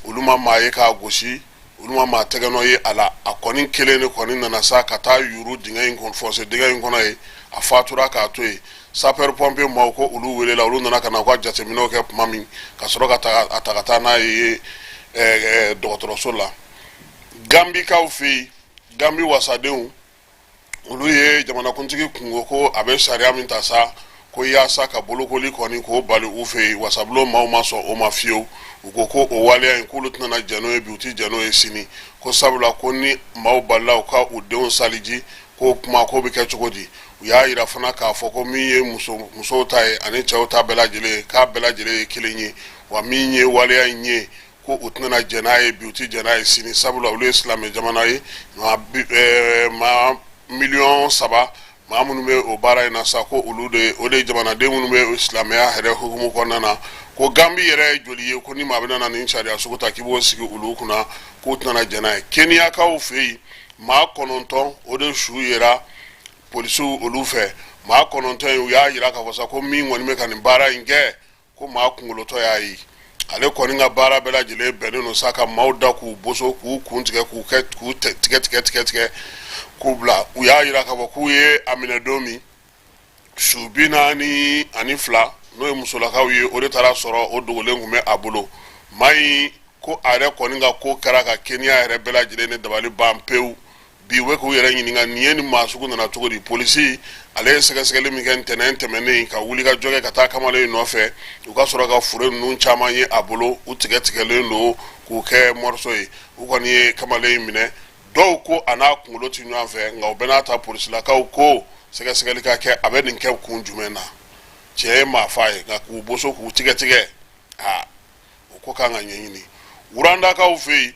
Speaker 1: olu ma maa ye k'a gosi, olu ma maa tɛgɛnɔ ye a la. A kɔni kelen de kɔni nana sa ka taa yuru dingɛ in kɔnɔ, fosse dingɛ in kɔnɔ yen, a fatura k'a to yen. Sapeur pompier maaw ko olu welela, olu nana ka na u ka jateminɛw kɛ tuma min, ka sɔrɔ ka taa a ta ka taa n'a ye dɔgɔtɔrɔso la. Gambikaw fɛ yen, Gambi wasadenw, olu ye jamanakuntigi kunko ko a bɛ sariya min ta sa ko yaasa ka bolokoli kɔni k'o bali u fɛ yen, wasabulon maaw ma sɔn o ma fiyewu. U ko ko o waleya in, k'olu tɛna jɛn n'o ye bi, u tɛ jɛn n'o ye sini, ko sabula ko ni maaw balila u ka u denw saliji, k'o kuma k'o bɛ kɛ cogo di? U y'a jira fana k'a fɔ ko min ye musow ta ye ani cɛw ta bɛɛ lajɛlen, k'a bɛɛ lajɛlen ye kelen ye, wa min ye waleya in ye, ko u tɛna jɛn n'a ye bi, u tɛ jɛn n'a ye sini, sabula olu ye silamɛ jamana ye. Maa miliyɔn 3 maa minnu bɛ o baara in na sa, ko olu de, o de ye jamanaden minnu bɛ silamɛya yɛrɛ hukumu kɔnɔna na, ko Gambi yɛrɛ ye joli ye, ko ni maa bɛna na nin sariya sugu ta k'i b'o sigi olu kunna, k'u tɛna jɛn n'a ye. Keniyakaw fɛ yen, maa 9, o de su yera polisiw olu fɛ. Maa 9 in, u y'a jira k'a fɔ sa ko min kɔni bɛ ka nin baara in kɛ, ko maa kunkolotɔ y'a ye. Ale kɔni ka baara bɛɛ lajɛlen bɛnnen don sa ka maaw da k'u boso, k'u kun tigɛ, k'u kɛ k'u tigɛ tigɛ tigɛ tigɛ k'u bila. U y'a jira k'a fɔ k'u ye a minɛ don min, su 42, n'o ye musolakaw ye, o de taara sɔrɔ o dogolen tun bɛ a bolo. Maa in ko a yɛrɛ kɔni ka ko kɛra ka Keniya yɛrɛ bɛɛ lajɛlen ni dabali ban pewu. Bi u bɛ k'u yɛrɛ ɲininka nin ye nin maa sugu nana cogo di. Polisi ale ye sɛgɛsɛgɛli min kɛ ntɛnɛn tɛmɛnen, ka wuli ka jɔ kɛ ka taa kamalen in nɔfɛ, u ka sɔrɔ ka fure ninnu caman ye a bolo, u tigɛ tigɛlen don k'u kɛ morceau ye. U kɔni ye kamalen in minɛ. Dɔw ko a n'a kunkolo tɛ ɲɔgɔn fɛ, nka o bɛɛ n'a ta, polisilakaw ko sɛgɛsɛgɛli ka kɛ, a bɛ nin kɛ kun jumɛn na. Cɛ ye maa fa ye, nka k'u boso k'u tigɛ tigɛ, aa, o ko kan ka ɲɛɲini. Rwandakaw fɛ yen,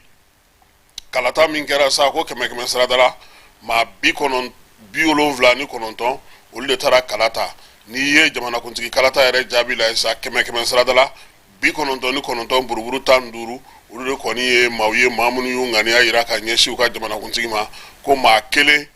Speaker 1: kalata min kɛra sa, ko kɛmɛ kɛmɛ sarada la, maa 79, olu de taara kala ta. N'i ye jamanakuntigi kalata yɛrɛ jaabi la sa, kɛmɛ kɛmɛ sarada la, 99 buruburu 15, olu de kɔni ye maaw ye, maa minnu y'u ŋaniya jira ka ɲɛsin u ka jamanakuntigi ma. Ko maa kelen,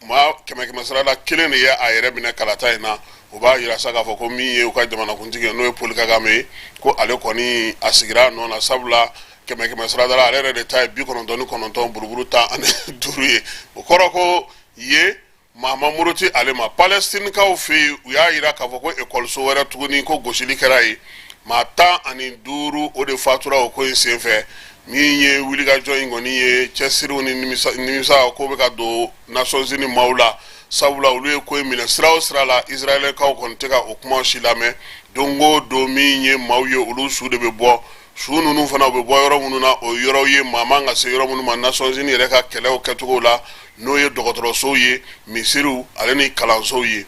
Speaker 1: maa kɛmɛ kɛmɛ sarada kelen de ye a yɛrɛ minɛ kalata in na. O b'a jira sa k'a fɔ ko min ye u ka jamanakuntigi ye, n'o ye Paul Kagame ye, ko ale kɔni a sigira a nɔ na, sabula kɛmɛ kɛmɛ sarada la, ale yɛrɛ de ta ye 99 buruburu 15 ye. O kɔrɔ ko ye maa ma muruti ale ma. Palɛstinikaw fɛ yen, u y'a jira k'a fɔ ko ekɔliso wɛrɛ tuguni, ko gosili kɛra yen, maa 15, o de fatura o ko in senfɛ. Min ye wulikajɔ in kɔni ye, cɛsiriw ni nimisa ko bɛ ka don Nations Unies maaw la, sabula olu ye ko in minɛ sira o sira la, Israɛlkaw kɔni tɛ ka o kuma si lamɛn. Don o don, min ye maaw ye, olu su de bɛ bɔ. Su ninnu fana, u bɛ bɔ yɔrɔ minnu na, o yɔrɔ ye maa man ka se yɔrɔ minnu ma Nations Unies yɛrɛ ka kɛlɛw kɛcogo la, n'o ye dɔgɔtɔrɔsow ye, misiriw ale ni kalansow ye.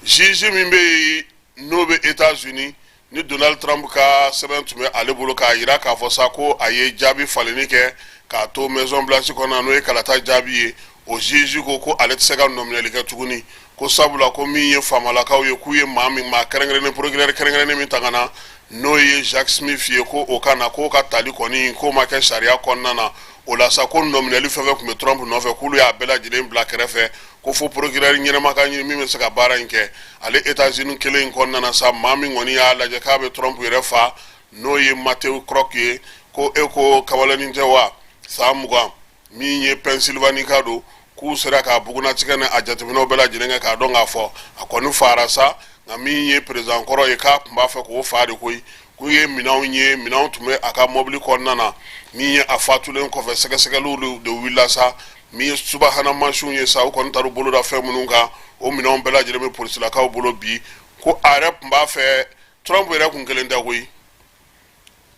Speaker 1: Juge min bɛ yen, n'o bɛ États-Unis, Ni Donald Trump ka sɛbɛn tun bɛ ale bolo k'a jira k'a fɔ sa ko a ye jaabi falenni kɛ k'a to Maison Blanche kɔnɔ, n'o ye kalata jaabi ye, o juge ko ko ale tɛ se ka nɔminɛli kɛ tuguni, ko sabula ko min ye faamalakaw ye, k'u ye maa min, maa kɛrɛnkɛrɛnnen, procureur kɛrɛnkɛrɛnnen min ta ka na, n'o ye Jack Smith ye, ko o ka na, k'o ka tali kɔni k'o ma kɛ sariya kɔnɔna na. O la sa, ko nɔminɛli fɛn fɛn tun bɛ Trump nɔfɛ, k'olu y'a bɛɛ lajɛlen bila kɛrɛfɛ, ko fo procureur ɲɛnama ka ɲini min bɛ se ka baara in kɛ. Ale États-Unis kelen in kɔnɔna na sa, maa min kɔni y'a lajɛ k'a bɛ Trump yɛrɛ fa, n'o ye Matthew Crooks ye, ko e ko kabalennin tɛ wa, san 20, min ye Pennsylvanie ka don, k'u sera k'a bugunnatigɛ ni a jateminɛw bɛɛ lajɛlen kɛ k'a dɔn k'a fɔ a kɔni faara sa. Nka min ye président kɔrɔ ye, k'a tun b'a fɛ k'o fa de koyi. K'u ye minɛnw ye, minɛnw tun bɛ a ka mɔbili kɔnɔna na. Min ye a fatulen kɔfɛ, sɛgɛsɛgɛliw de wulila sa. Min ye subahana mansinw ye sa, u kɔni taara u bolo da fɛn minnu kan, o minɛnw bɛɛ lajɛlen bɛ polisilakaw bolo bi. Ko a yɛrɛ tun b'a fɛ, Trump yɛrɛ kun kelen tɛ koyi,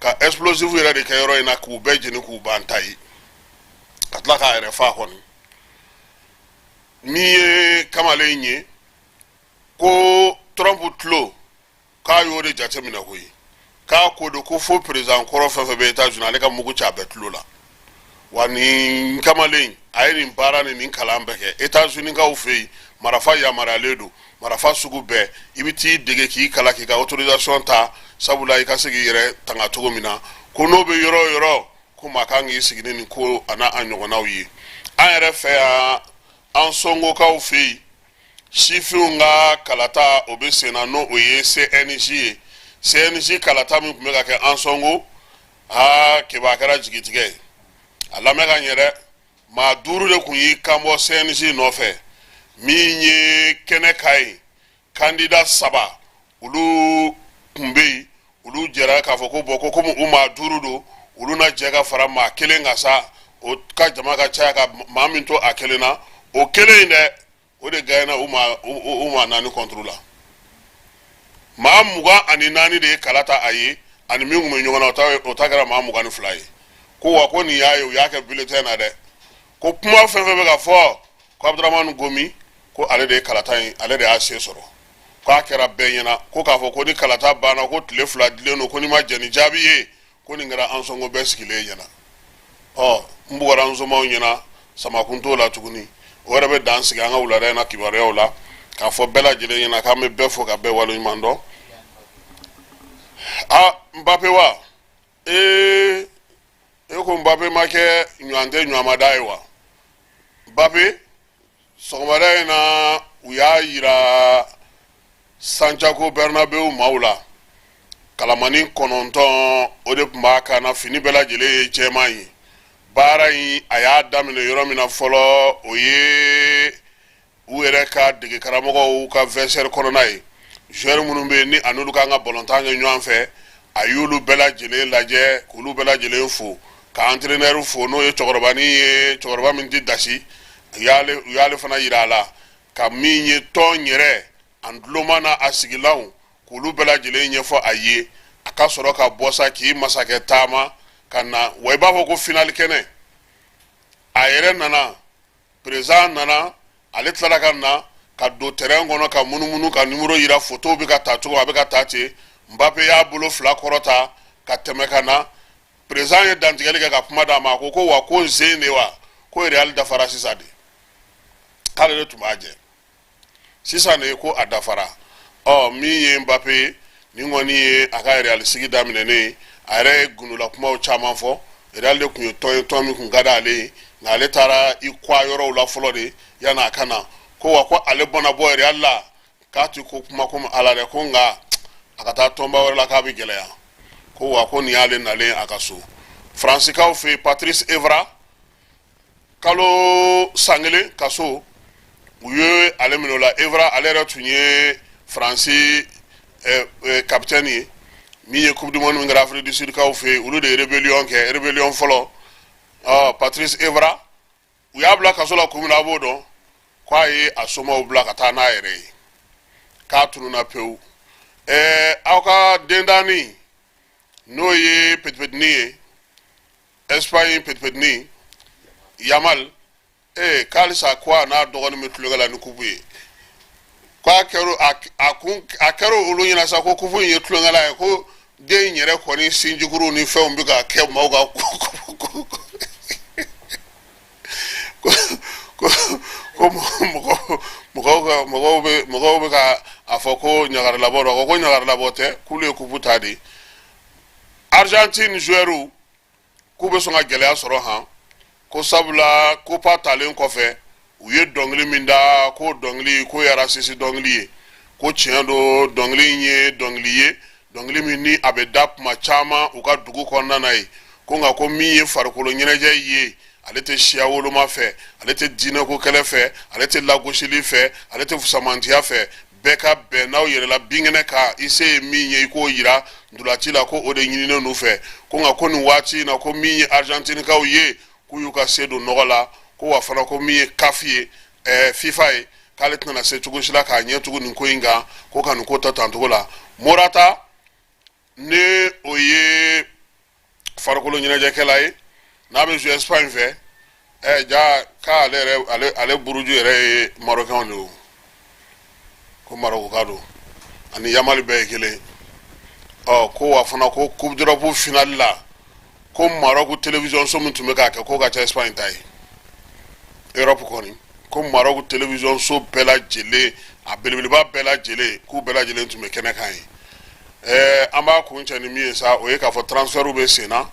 Speaker 1: ka explosif yɛrɛ de kɛ yɔrɔ in na k'u bɛɛ jeni k'u ban ta ye, ka tila k'a yɛrɛ fa kɔni. Min ye kamalen ye, ko Trump tulo, k'a y'o de jateminɛ koyi, k'a ko de ko fo président kɔrɔ fɛn fɛn bɛ États-Unis, ale ka mugu ci a bɛɛ tulo la. Wa nin kamalen, a ye nin baara ni nin kalan bɛɛ kɛ États-Unis kaw fɛ yen. Marafa yamaruyalen don, marafa sugu bɛɛ, i bɛ t'i dege k'i kalan k'i ka autorisation ta, sabula i ka se k'i yɛrɛ tanga cogo min na. Ko n'o bɛ yɔrɔ o yɔrɔ, ko maa kan k'i sigi ni nin ko a n'a a ɲɔgɔnnaw ye. An yɛrɛ fɛ yan, Ansongokaw fɛ yen, sifinw ka kalata o bɛ sen na, n'o o ye CNJ ye. CNJ kalata min tun bɛ ka kɛ Ansongo, aa keba, kɛra jigitigɛ ye. A lamɛn ka ɲɛ dɛ. Maa duuru de tun y'i kanbɔ CNJ nɔfɛ. Min ye kɛnɛ ka ye, kandida saba olu tun bɛ yen, olu jɛra k'a fɔ ko bɔn, ko komi u maa duuru don, olu na jɛ ka fara maa kelen kan sa, o ka jama ka caya ka maa min to a kelen na. O kelen in dɛ, o de gagnera u maa naani contre la. Maa 24 de ye kala ta a ye, ani min tun bɛ ɲɔgɔn na, o ta kɛra maa 22 ye. Ko wa ko nin y'a ye, u y'a kɛ bulletin na dɛ, ko kuma fɛn fɛn bɛ ka fɔ ko Abudramani Gomi, ko ale de ye kalata in, ale de y'a se sɔrɔ, k'a kɛra bɛɛ ɲɛna. Ko k'a fɔ ko ni kalata banna, ko tile 2 dilen don, ko n'i ma jɛn ni jaabi ye, ko nin kɛra Ansongo bɛɛ sigilen ɲɛna. Ɔ n bugɔra nsomaw ɲɛna, samakun t'o la tuguni. O yɛrɛ bɛ dan sigi an ka wulada in na kibaruyaw la, k'a fɔ bɛɛ lajɛlen ɲɛna k'an bɛ bɛɛ fo ka bɛɛ waleɲuman dɔn. A Mbappe wa, ee e ko Mbappe ma kɛ ɲɔgɔn tɛ ɲɔgɔnmada ye wa. Mbappe, sɔgɔmada in na, u y'a yira Santiago Bernabeu maaw la, kalamani 9, o de tun b'a kan na, fini bɛɛ lajɛlen ye jɛman ye. Baara in, a y'a daminɛ yɔrɔ min na fɔlɔ, o ye u yɛrɛ ka dege karamɔgɔw ka vestiaire kɔnɔna ye. Joueur minnu bɛ yen ni a n'olu kan ka balontan kɛ ɲɔgɔn fɛ, a y'olu bɛɛ lajɛlen lajɛ k'olu bɛɛ lajɛlen fo, ka entraîneur fo, n'o ye cɛkɔrɔbanin ye, cɛkɔrɔba min tɛ dasi. U y'ale fana yira a la ka min ye tɔn yɛrɛ an tuloma na, a sigilanw, k'olu bɛɛ lajɛlen ɲɛfɔ a ye. A ka sɔrɔ ka bɔ sa k'i masakɛ taama ka na wa, i b'a fɔ ko finali kɛnɛ. A yɛrɛ nana, président nana, ale tilala ka na ka don terrain kɔnɔ ka munumunu ka numéro yira, photo bɛ ka ta cogo, a bɛ ka ta ten. Mbappe y'a bolo fila kɔrɔta ka tɛmɛ ka na. Président ye dantigɛli kɛ ka kuma d'a ma. A ko ko wa ko n sen de wa, ko Real dafara sisan de, k'ale de tun b'a jɛ sisan de, ko a dafara. Ɔ min ye Mbappe ye, nin kɔni ye a ka Real sigi daminɛnen ye. A yɛrɛ ye gundola kumaw caman fɔ. Real de tun ye tɔn ye, tɔn min tun ka d'ale ye, nka ale taara i kɔ a yɔrɔw la fɔlɔ de yanni a ka na. Ko wa ko ale bɔnna bɔ Real la, k'a ti ko kuma komi ala dɛ, ko nka a ka taa tɔnba wɛrɛ la, k'a bɛ gɛlɛya. Ko wa ko nin y'ale nalen a ka so. Faransikaw fɛ yen, Patrice Evra, kalo san kelen kaso, u ye ale minɛ o la. Evra, ale yɛrɛ tun ye Faransi capitaine ye. Min ye Coupe du monde min kɛra Afrique du Sud kaw fɛ yen, olu de ye rébellion kɛ, rébellion fɔlɔ. Ɔ Patrice Evra, u y'a bila kaso la kun min na, a b'o dɔn, k'a ye a somaw bila ka taa n'a yɛrɛ ye, k'a tununna pewu. Aw ka dendanin, n'o ye petipetinin ye, Espagne petipetinin Yamal, ee k'alisa ko a n'a dɔgɔnin bɛ tulonkɛ la ni kupu ye. Ko a kɛra a kun a kɛra olu ɲɛna sa ko kupu in ye tulonkɛla ye, ko den in yɛrɛ kɔni sinjikuruw ni fɛnw bɛ ka kɛ maaw ka ko mɔgɔw ka mɔgɔw bɛ ka a fɔ ko ɲagarilabɔ don. Ko ɲagarilabɔ tɛ, k'olu ye kupu ta de. Argentine joueurs k'u bɛ sɔn ka gɛlɛya sɔrɔ han, ko sabula Copa talen kɔfɛ, u ye dɔnkili min da, ko dɔnkili k'o ye raciste dɔnkili ye. Ko tiɲɛ don, dɔnkili in ye dɔnkili ye, dɔnkili min ni a bɛ da kuma caman u ka dugu kɔnɔna na ye. Ko nka ko min ye farikolo ɲɛnajɛ ye, ale tɛ siya woloma fɛ, ale tɛ diinɛko kɛlɛ fɛ, ale tɛ lagosili fɛ, ale tɛ fusamantiya fɛ. Bɛɛ ka bɛn n'aw yɛrɛ la binkɛnɛ kan, i se ye min ye, i k'o yira ntolaci la, ko o de ɲininen n'u fɛ. Ko nka ko nin waati in na, ko min ye Argentinikaw ye, k'u y'u ka se don nɔgɔ la. Ko wa fana ko min ye CAF ye, FIFA ye, k'ale tɛna se cogo si la k'a ɲɛ tugu nin ko in kan, ko ka nin ko ta tancogo la. Morata, ne o ye farikolo ɲɛnajɛkɛla ye n'a bɛ jouer Espagne fɛ, ja k'ale yɛrɛ ale buruju yɛrɛ ye Marocain de ye, ko Maroc don, ani Yamali bɛɛ ye kelen. Ɔ ko wa fana ko Coupe d'Europe finale la, ko Maroc télévision so min tun bɛ k'a kɛ, k'o ka ca Espagne ta ye Europe kɔni. Ko Maroc télévision so bɛɛ lajɛlen, a belebeleba bɛɛ lajɛlen, k'u bɛɛ lajɛlen tun bɛ kɛnɛ kan ye. An b'a kun cɛ ni min ye sa, o ye k'a fɔ transfert bɛ sen na.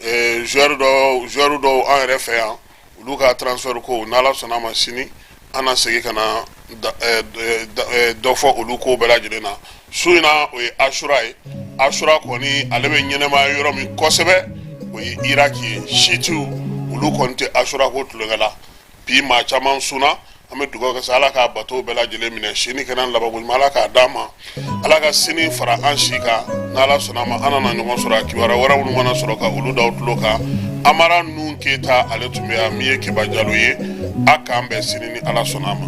Speaker 1: Joueur dɔw an yɛrɛ fɛ yan, olu ka transfert ko, n'Ala sɔnna a ma, sini an na segin ka na dɔ fɔ olu ko bɛɛ lajɛlen na. Su in na, o ye Asura ye. Asura kɔni, ale bɛ ɲɛnɛmaya yɔrɔ min kosɛbɛ, o ye Iraki ye. Chiitew, olu kɔni tɛ Asura ko tulonkɛ la. Bi maa caman sunna, an bɛ dugawu kɛ sa, Ala k'a bato bɛɛ lajɛlen minɛ. Sini kɛnɛ labanko ɲuman, Ala k'a d'an ma, Ala ka sini fara an si kan. N'Ala sɔnna a ma, an nana ɲɔgɔn sɔrɔ a kibaruya wɛrɛ minnu mana sɔrɔ, ka olu da aw tulo kan. Amara Nun Keyita, ale tun bɛ yan. Min ye Keba Jalo ye, a k'an bɛn sini ni Ala sɔnna a ma.